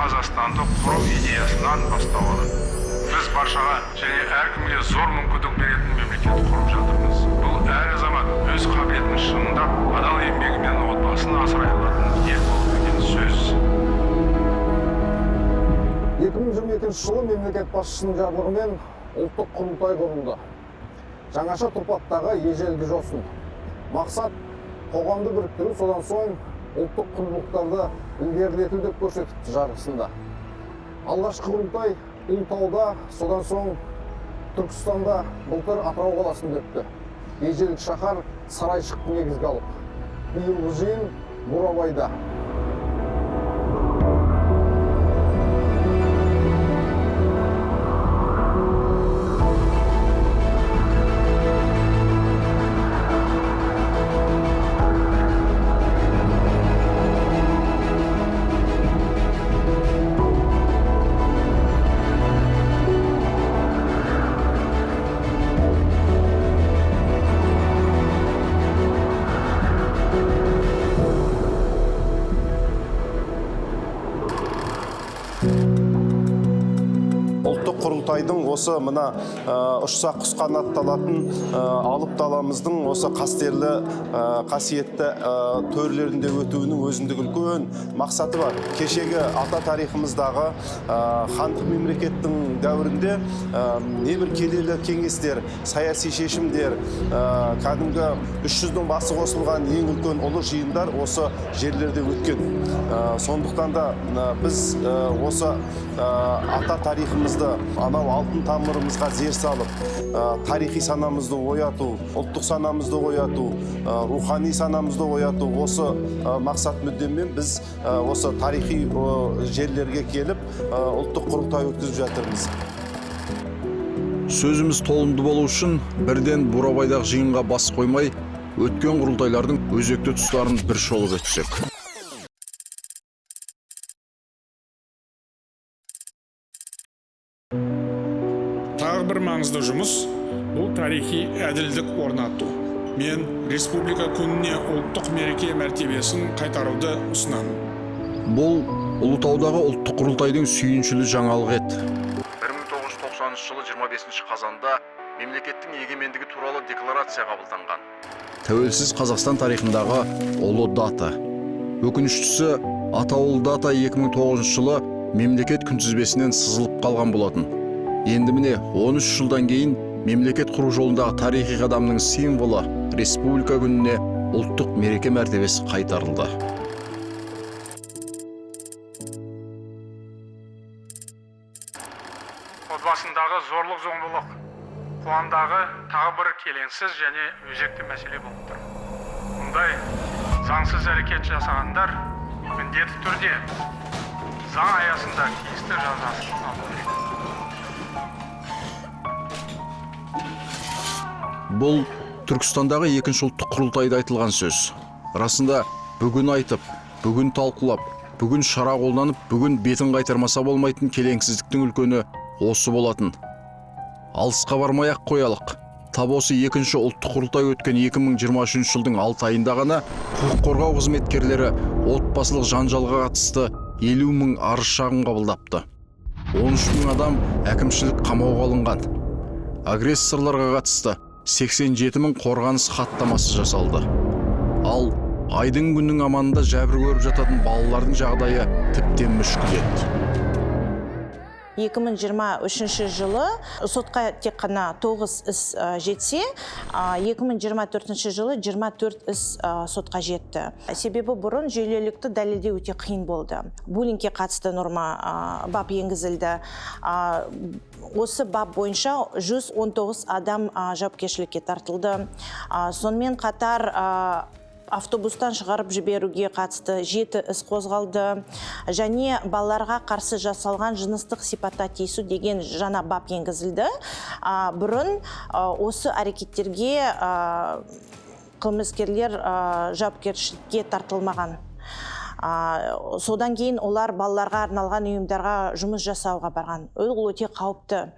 Қазақстанды құру идеясынан бастау алады. Біз баршаға және әркімге зор мүмкіндік беретін мемлекет құрып жатырмыз. Бұл әр азамат өз қабілетін шыңдап, адал еңбегімен отбасын асырай алатын ел болу деген сөз. 2022 жылы мемлекет басшысының жарлығымен ұлттық құрылтай құрылды. Жаңаша тұрпаттағы ежелгі жосын. Мақсат қоғамды біріктіру, содан соң ұлттық құндылықтарды ілгерілету деп көрсетіпті жарғысында. Алғашқы құрылтай Ұлытауда, содан соң Түркістанда, былтыр Атырау қаласында өтті. Ежелгі шаһар Сарайшықты негізге алып. Биылғы жиын Бурабайда. Ұлттық құрылтайдың осы мына ұшса құс қанатталатын алып даламыздың осы қастерлі, қасиетті төрлерінде өтуінің өзіндік үлкен мақсаты бар. Кешегі ата тарихымыздағы хандық мемлекеттің дәуірінде небір келелі кеңестер, саяси шешімдер, кәдімгі 300-дің басы қосылған ең үлкен ұлы жиындар осы жерлерде өткен. Сондықтан да біз осы ата тарихымызды, анау алтын тамырымызға зер салып, тарихи санамызды ояту, ұлттық санамызды ояту, рухани санамызды ояту, осы мақсат мүддемен біз осы тарихи жерлерге келіп, ұлттық құрылтай өткізіп жатырмыз. Сөзіміз толымды болу үшін бірден Бурабайдағы жиынға бас қоймай, өткен құрылтайлардың өзекті тұстарын бір шолып өтсек. Тағы бір маңызды жұмыс бұл тарихи әділдік орнату. Мен Республика күніне ұлттық мереке мәртебесін қайтаруды ұсынамын. Бұл Ұлытаудағы ұлттық құрылтайдың сүйіншілі жаңалығы еді. 1990 жылы 25 қазанда мемлекеттің егемендігі туралы декларация қабылданған. Тәуелсіз Қазақстан тарихындағы ұлы дата. Өкініштісі, атаулы дата 2009 жылы мемлекет күнтізбесінен сызылып қалған болатын. Енді міне 13 жылдан кейін мемлекет құру жолындағы тарихи қадамның символы Республика күніне ұлттық мереке мәртебесі қайтарылды. Отбасындағы зорлық-зомбылық қоғамдағы тағы бір келеңсіз және өзекті мәселе болып тұр. Мұндай заңсыз әрекет жасағандар міндетті түрде заң аясында тиісті жазасын алу керек. Бұл Түркістандағы екінші ұлттық құрылтайда айтылған сөз. Расында бүгін айтып, бүгін талқылап, бүгін шара қолданып, бүгін бетін қайтармаса болмайтын келеңсіздіктің үлкені осы болатын. Алысқа бармай-ақ қоялық. Тап осы екінші ұлттық құрылтай өткен 2023 жылдың 6 айында ғана құқық қорғау қызметкерлері отбасылық жанжалға қатысты 50 мың арыз шағым қабылдапты. 13 мың адам әкімшілік қамауға алынған. Агрессорларға қатысты 87 мың қорғаныс хаттамасы жасалды. Ал айдың күннің аманында жәбір көріп жататын балалардың жағдайы тіптен мүшкіл еді. 2023 жылы сотқа тек қана 9 іс жетсе, 2024 жылы 24 іс сотқа жетті. Себебі бұрын жүйелілікті дәлелдеу өте қиын болды. Буллингке қатысты норма, бап енгізілді. Осы бап бойынша 119 адам жауапкершілікке тартылды. Сонымен қатар, автобустан шығарып жіберуге қатысты 7 іс қозғалды. Және балаларға қарсы жасалған жыныстық сипатта тиісу деген жаңа бап енгізілді. Бұрын осы әрекеттерге қылмыскерлер жауапкершілікке тартылмаған. Содан кейін олар балаларға арналған ұйымдарға жұмыс жасауға барған. Ол өте қауіпті.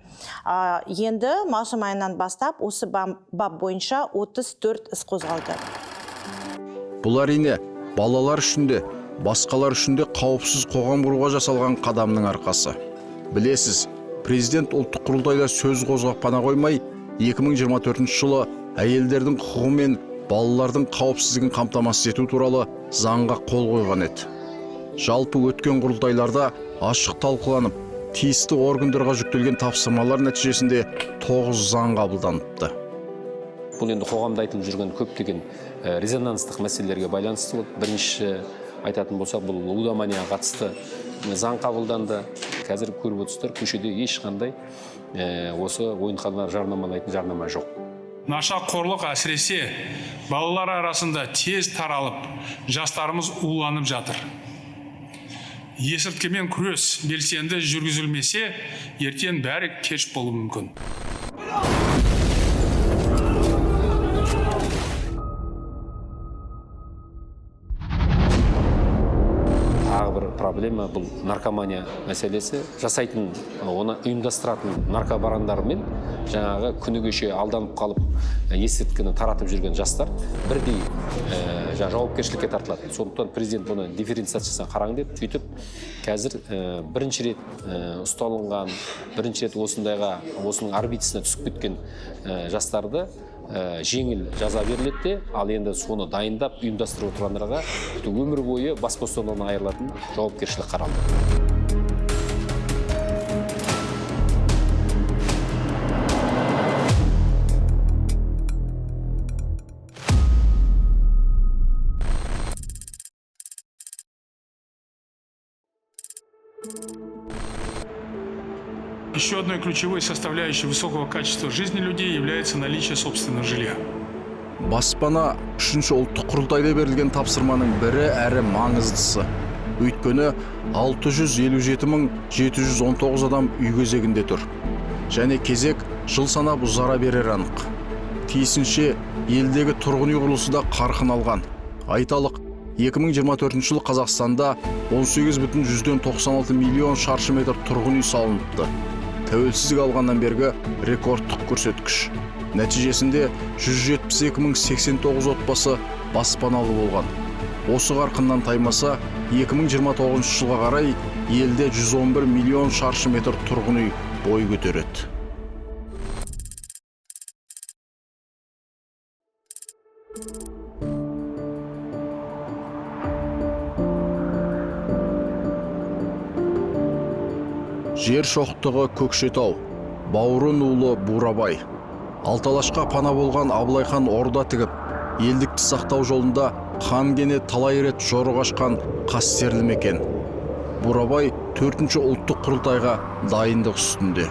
Енді маусым айынан бастап осы бап бойынша 34 іс қозғалды. Бұл әрине балалар үшін де, басқалар үшін де қауіпсіз қоғам құруға жасалған қадамның арқасы. Білесіз, президент ұлттық құрылтайда сөз қозғап қана қоймай, 2024 жылы әйелдердің құқығы мен балалардың қауіпсіздігін қамтамасыз ету туралы заңға қол қойған еді. Жалпы өткен құрылтайларда ашық талқыланып, тиісті органдарға жүктелген тапсырмалар нәтижесінде 9 заң қабылданыпты. Бұл енді қоғамда айтылып жүрген көптеген резонанстық мәселелерге байланысты болды. Бірінші айтатын болсақ, бұл лудоманияға қатысты заң қабылданды. Қазір көріп отырсыздар, көшеде ешқандай осы ойынханалар жарнамалайтын жарнама жоқ. Нашақорлық әсіресе балалар арасында тез таралып, жастарымыз уланып жатыр. Есірткімен күрес белсенді жүргізілмесе, ертең бәрі кеш болуы мүмкін. Тағы бір проблема бұл наркомания мәселесі. Жасайтын, оны ұйымдастыратын наркобарондармен жаңағы күні кеше алданып қалып есірткіні таратып жүрген жастар бірдей жауапкершілікке тартылады. Сондықтан президент бұны дифференциациясына қараң деп, сөйтіп қазір бірінші рет ұсталынған, бірінші рет осындайға, осының орбитасына түсіп кеткен жастарды жеңіл жаза беріледі де, ал енді соны дайындап ұйымдастырып отырғандарға өмір бойы бас бостандығынан айырылатын жауапкершілік қаралды. Еще одной ключевой составляющей высокого качества жизни людей является наличие собственного жилья. Баспана үшінші ұлттық құрылтайда берілген тапсырманың бірі әрі маңыздысы. Өйткені 657 719 адам үй кезегінде тұр. Және кезек жыл санап ұзара берер анық. Тиісінше елдегі тұрғын үй құрылысы да қарқын алған. Айталық, 2024 жылы Қазақстанда 18,96 миллион шаршы метр тұрғын үй салыныпты. Тәуелсіздік алғаннан бергі рекордтық көрсеткіш. Нәтижесінде 172 089 отбасы баспаналы болған. Осы қарқыннан таймаса, 2029 жылға қарай елде 111 миллион шаршы метр тұрғын үй бой көтереді. Жер шоқтығы Көкшетау, бауыры нулы Бурабай. Алты алашқа пана болған Абылай хан орда тігіп, елдікті сақтау жолында хан Кене талай рет жорық ашқан қастерлі мекен. Бурабай 4-ші ұлттық құрылтайға дайындық үстінде.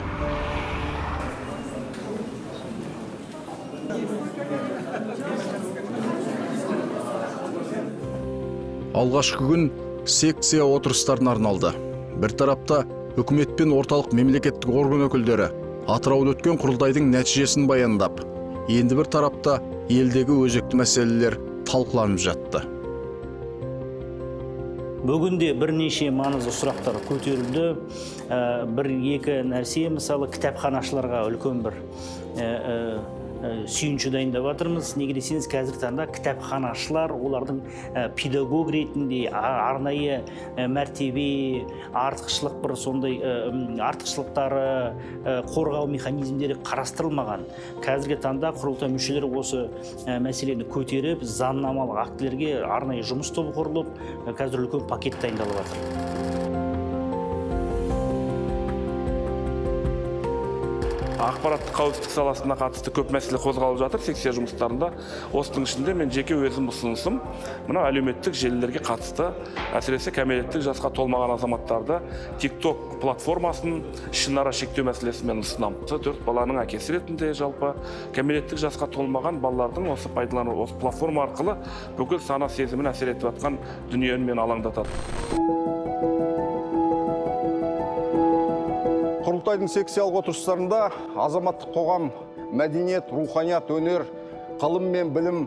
Алғашқы күн секция отырыстарына арналды. Бір тарапта үкімет пен орталық мемлекеттік орган өкілдері Атырауда өткен құрылтайдың нәтижесін баяндап, енді бір тарапта елдегі өзекті мәселелер талқыланып жатты. Бүгінде бірнеше маңызды сұрақтар көтерілді. Бір-екі нәрсе, мысалы, кітапханашыларға үлкен бір сүйінші дайындап жатырмыз. Неге десеңіз, қазіргі таңда кітапханашылар олардың педагог ретінде арнайы мәртебе, артықшылық бір сондай артықшылықтары, қорғау механизмдері қарастырылмаған. Қазіргі таңда құрылтай мүшелері осы мәселені көтеріп, заңнамалық актілерге арнайы жұмыс тобы құрылып, қазір үлкен пакет дайындалып жатыр. Ақпараттық қауіпсіздік саласына қатысты көп мәселе қозғалып жатыр секция жұмыстарында. Осының ішінде мен жеке өзім ұсынысым мынау әлеуметтік желілерге қатысты, әсіресе кәмелеттік жасқа толмаған азаматтарды TikTok платформасын ішінара шектеу мәселесін мен ұсынамын. Осы 4 баланың әкесі ретінде жалпы кәмелеттік жасқа толмаған балалардың осы пайдалану, осы платформа арқылы бүкіл сана сезімін әсер етіп жатқан дүниені мен алаңдатады. Құрылтайдың секциялық отырыстарында азаматтық қоғам, мәдениет, руханият, өнер, ғылым мен білім,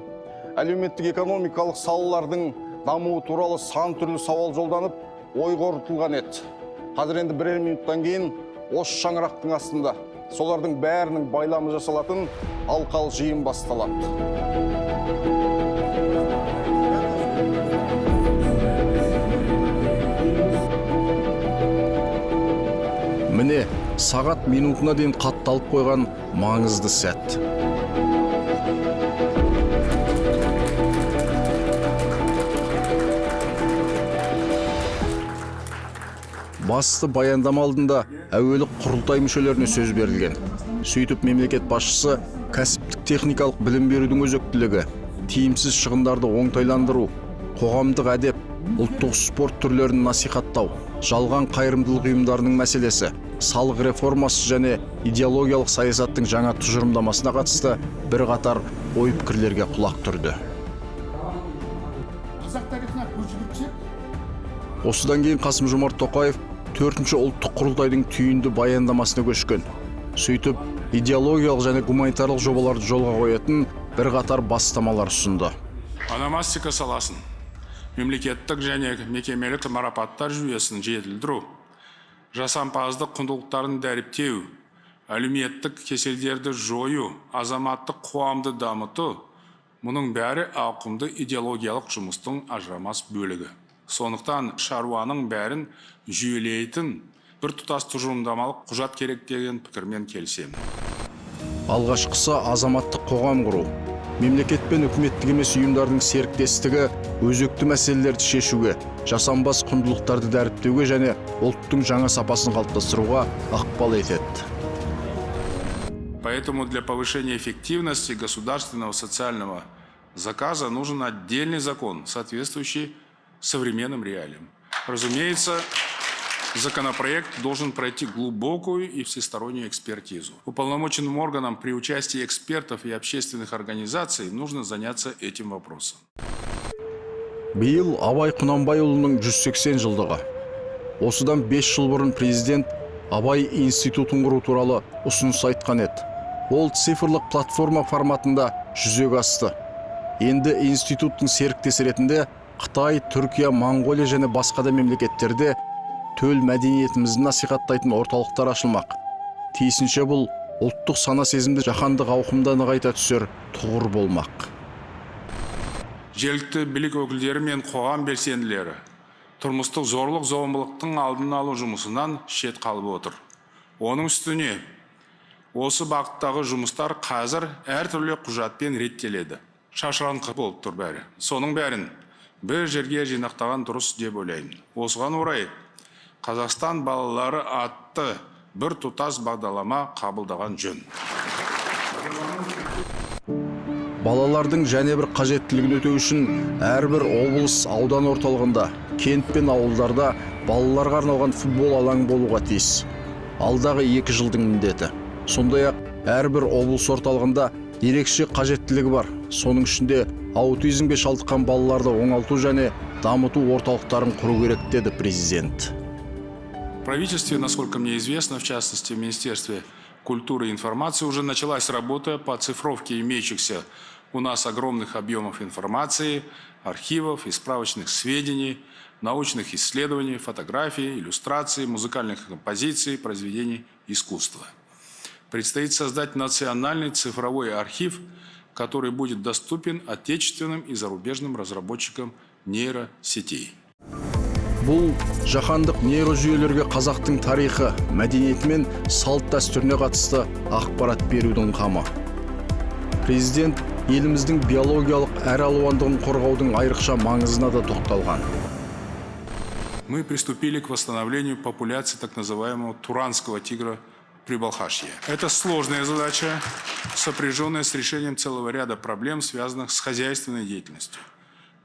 әлеуметтік экономикалық салалардың дамуы туралы сан түрлі сауал жолданып, ой қорытылған еді. Қазір енді бірер минуттан кейін осы шаңырақтың астында солардың бәрінің байламы жасалатын алқалы жиын басталады. Міне, сағат минутына дейін қатталып қойған маңызды сәт. Басты баяндама алдында әуелі құрылтай мүшелеріне сөз берілген. Сөйтіп мемлекет басшысы кәсіптік техникалық білім берудің өзектілігі, тиімсіз шығындарды оңтайландыру, қоғамдық әдеп, ұлттық спорт түрлерін насихаттау, жалған қайырымдылық ұйымдарының мәселесі, салық реформасы және идеологиялық саясаттың жаңа тұжырымдамасына қатысты бірқатар ой-пікірлерге құлақ түрді. Қазақ тарихына көз жүгіртсек, Осыдан кейін Қасым-Жомарт Тоқаев төртінші ұлттық құрылтайдың түйінді баяндамасына көшкен. Сөйтіп, идеологиялық және гуманитарлық жобаларды жолға қоятын бірқатар бастамалар ұсынды. Ономастика саласын, мемлекеттік және мекемелік марапаттар жүйесін жетілдіру, жасампаздық құндылықтарын дәріптеу, әлеуметтік кеселдерді жою, азаматтық қоғамды дамыту, мұның бәрі ауқымды идеологиялық жұмыстың ажырамас бөлігі. Сондықтан шаруаның бәрін жүйелейтін біртұтас тұжырымдамалық құжат керек деген пікірмен келісемін. Алғашқысы азаматтық қоғам құру. Мемлекет пен үкіметтік емес ұйымдардың серіктестігі өзекті мәселелерді шешуге, жасампаз құндылықтарды дәріптеуге және ұлттың жаңа сапасын қалыптастыруға ықпал етеді. Поэтому для повышения эффективности государственного социального заказа нужен отдельный закон, соответствующий современным реалиям. Разумеется, законопроект должен пройти глубокую и всестороннюю экспертизу. Уполномоченным органам при участии экспертов и общественных организаций нужно заняться этим вопросом. Биыл Абай Құнанбайұлының 180 жылдығы. Осыдан 5 жыл бұрын президент Абай институтын құру туралы ұсыныс айтқан еді. Ол цифрлық платформа форматында жүзеге асты. Енді институттың серіктесі ретінде Қытай, Түркия, Моңғолия және басқа да мемлекеттерде төл мәдениетімізді насихаттайтын орталықтар ашылмақ. Тиісінше, бұл ұлттық сана сезімді жаһандық ауқымда нығайта түсер тұғыр болмақ. Жергілікті билік өкілдері мен қоғам белсенділері тұрмыстық зорлық зомбылықтың алдын алу жұмысынан шет қалып отыр. Оның үстіне осы бағыттағы жұмыстар қазір әртүрлі құжатпен реттеледі. Шашыраңқы болып тұр бәрі. Соның бәрін бір жерге жинақтаған дұрыс деп ойлаймын. Осыған орай Қазақстан балалары атты бір тұтас бағдарлама қабылдаған жөн. Балалардың және бір қажеттілігін өтеу үшін әрбір облыс, аудан орталығында, кент пен ауылдарда балаларға арналған футбол алаңы болуға тиіс. Алдағы 2 жылдың міндеті. Сондай-ақ әрбір облыс орталығында ерекше қажеттілігі бар, соның ішінде аутизмге шалдыққан балаларды оңалту және дамыту орталықтарын құру керек, деді президент. В правительстве, насколько мне известно, в частности в Министерстве культуры и информации, уже началась работа по оцифровке имеющихся у нас огромных объемов информации, архивов и справочных сведений, научных исследований, фотографий, иллюстраций, музыкальных композиций, произведений искусства. Предстоит создать национальный цифровой архив, который будет доступен отечественным и зарубежным разработчикам нейросетей. Бұл жаһандық нейрожүйелерге қазақтың тарихы, мәдениеті мен салт дәстүріне қатысты ақпарат берудің қамы. Президент еліміздің биологиялық әралуандығын қорғаудың айрықша маңызына да тоқталған. Мы приступили к восстановлению популяции так называемого туранского тигра Прибалхашья. Это сложная задача, сопряженная с решением целого ряда проблем, связанных с хозяйственной деятельностью.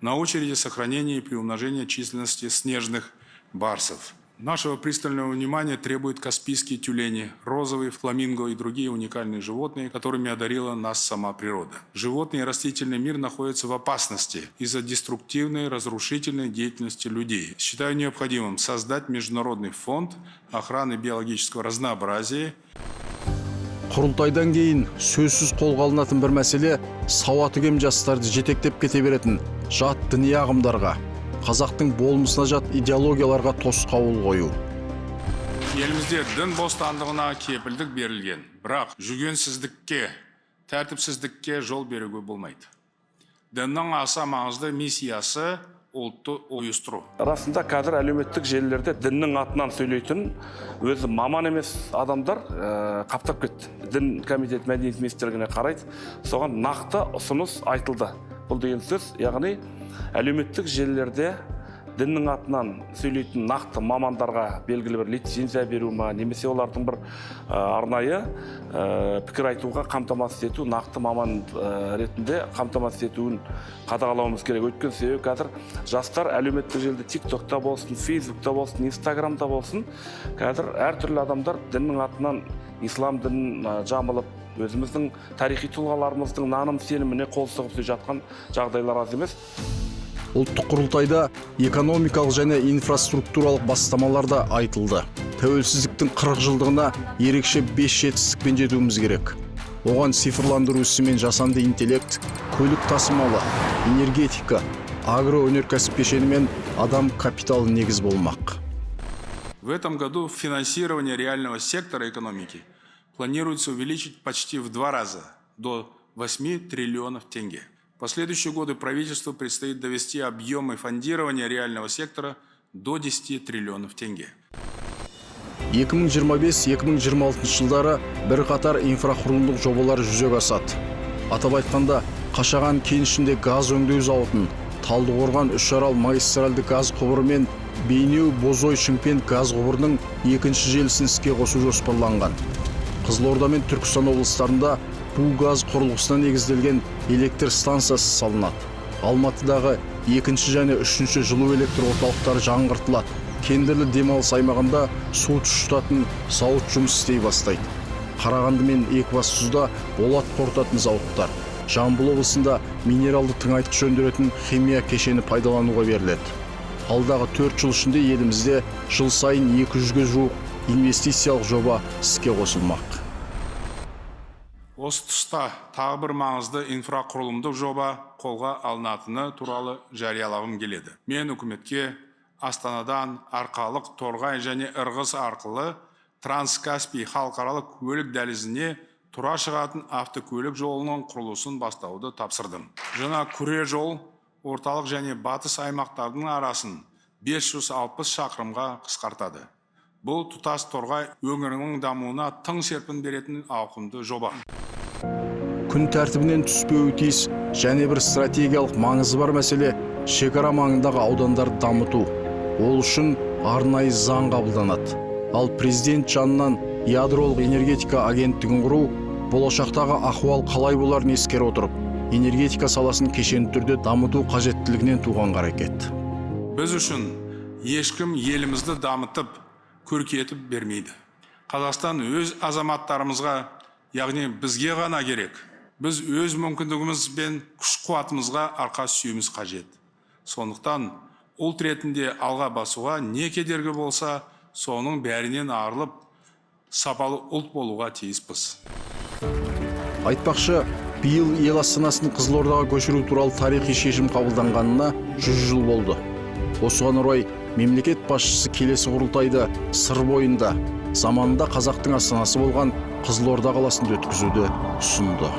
На очереди сохранение и приумножение численности снежных барсов. Нашего пристального внимания требуют каспийские тюлени, розовые фламинго и другие уникальные животные, которыми одарила нас сама природа. Животный и растительный мир находятся в опасности из-за деструктивной, разрушительной деятельности людей. Считаю необходимым создать Международный фонд охраны биологического разнообразия. Құрылтайдан кейін сөзсіз қолға алынатын бір мәселе – сауаты кем жастарды жетектеп кете беретін жат діни ағымдарға, қазақтың болмысына жат идеологияларға тосқауыл қою. Елімізде дін бостандығына кепілдік берілген, бірақ жүгенсіздікке, тәртіпсіздікке жол беруге болмайды. Діннің аса маңызды миссиясы – ұлтты ұйыстыру. Расында қазір әлеуметтік желілерде діннің атынан сөйлейтін өзі маман емес адамдар қаптап кетті. Дін комитеті мәдениет министрлігіне қарайды, соған нақты ұсыныс айтылды. Бұл деген сөз, яғни әлеуметтік желілерде діннің атынан сөйлейтін нақты мамандарға белгілі бір лицензия беру ма, немесе олардың бір арнайы пікір айтуға қамтамасыз ету, нақты маман ретінде қамтамасыз етуін қадағалауымыз керек. Өйткені себебі қазір жастар әлеуметтік желіде, ТикТокта болсын, Фейсбукта болсын, Инстаграмда болсын, қазір әртүрлі адамдар діннің атынан ислам дінін жамылып, өзіміздің тарихи тұлғаларымыздың наным сеніміне қол сұғып жатқан жағдайлар аз емес. Ұлттық құрылтайда экономикалық және инфраструктуралық бастамалар да айтылды. Тәуелсіздіктің 40 жылдығына ерекше 5 жетістікпен жетуіміз керек. Оған цифрландыру ісі мен жасанды интеллект, көлік тасымалы, энергетика, агроөнеркәсіп кешені мен адам капиталы негіз болмақ. В этом году финансирование реального сектора экономики планируется увеличить почти в 2 раза, до 8 триллионов тенге. В последующие годы правительству предстоит довести объемы фондирования реального сектора до 10 триллионов тенге. 2025-2026 жылдары бірқатар инфрақұрылымдық жобалар жүзеге асады. Атап айтқанда, Қашаған кенішінде газ өңдеу зауытын, Талдықорған Үшарал магистральды газ құбыры мен Бейнеу Бозой Шымкент газ құбырының екінші желісін іске қосу жоспарланған. Қызылорда мен Түркістан облыстарында бу газ құрылғысына негізделген электр станциясы салынады. Алматыдағы екінші және үшінші жылу электр орталықтары жаңғыртылады. Кендірлі демалыс аймағында су тұщытатын зауыт жұмыс істей бастайды. Қарағанды мен Екібастұзда болат қорытатын зауыттар, Жамбыл облысында минералды тыңайтқыш өндіретін химия кешені пайдалануға беріледі. Алдағы 4 жыл ішінде елімізде жыл сайын 200-ге жуық инвестициялық жоба іске қосылмақ. Осы тұста тағы бір маңызды инфрақұрылымдық жоба қолға алынатыны туралы жариялағым келеді. Мен үкіметке Астанадан Арқалық, Торғай және Ырғыз арқылы Транскаспий халықаралық көлік дәлізіне тура шығатын автокөлік жолының құрылысын бастауды тапсырдым. Жаңа күре жол орталық және батыс аймақтардың арасын 560 шақырымға қысқартады. Бұл тұтас Торғай өңірінің дамуына тың серпін беретін ауқымды жоба. Күн тәртібінен түспеуі тиіс және бір стратегиялық маңызы бар мәселе шекара маңындағы аудандарды дамыту. Ол үшін арнайы заң қабылданады. Ал президент жанынан ядролық энергетика агенттігін құру болашақтағы ахуал қалай боларын ескере отырып, энергетика саласын кешенді түрде дамыту қажеттілігінен туған қарекет. Біз үшін ешкім елімізді дамытып, көркейтіп бермейді. Қазақстан өз азаматтарымызға, яғни бізге ғана керек. Біз өз мүмкіндігіміз бен күш қуатымызға арқа сүйеуіміз қажет. Сондықтан ұлт ретінде алға басуға не кедергі болса, соның бәрінен арылып, сапалы ұлт болуға тиіспіз. Айтпақшы, биыл ел астанасын Қызылордаға көшіру туралы тарихи шешім қабылданғанына 100 жыл болды. Осыған орай мемлекет басшысы келесі құрылтайды Сыр бойында, заманында қазақтың астанасы болған Қызылорда қаласында өткізуді ұсынды.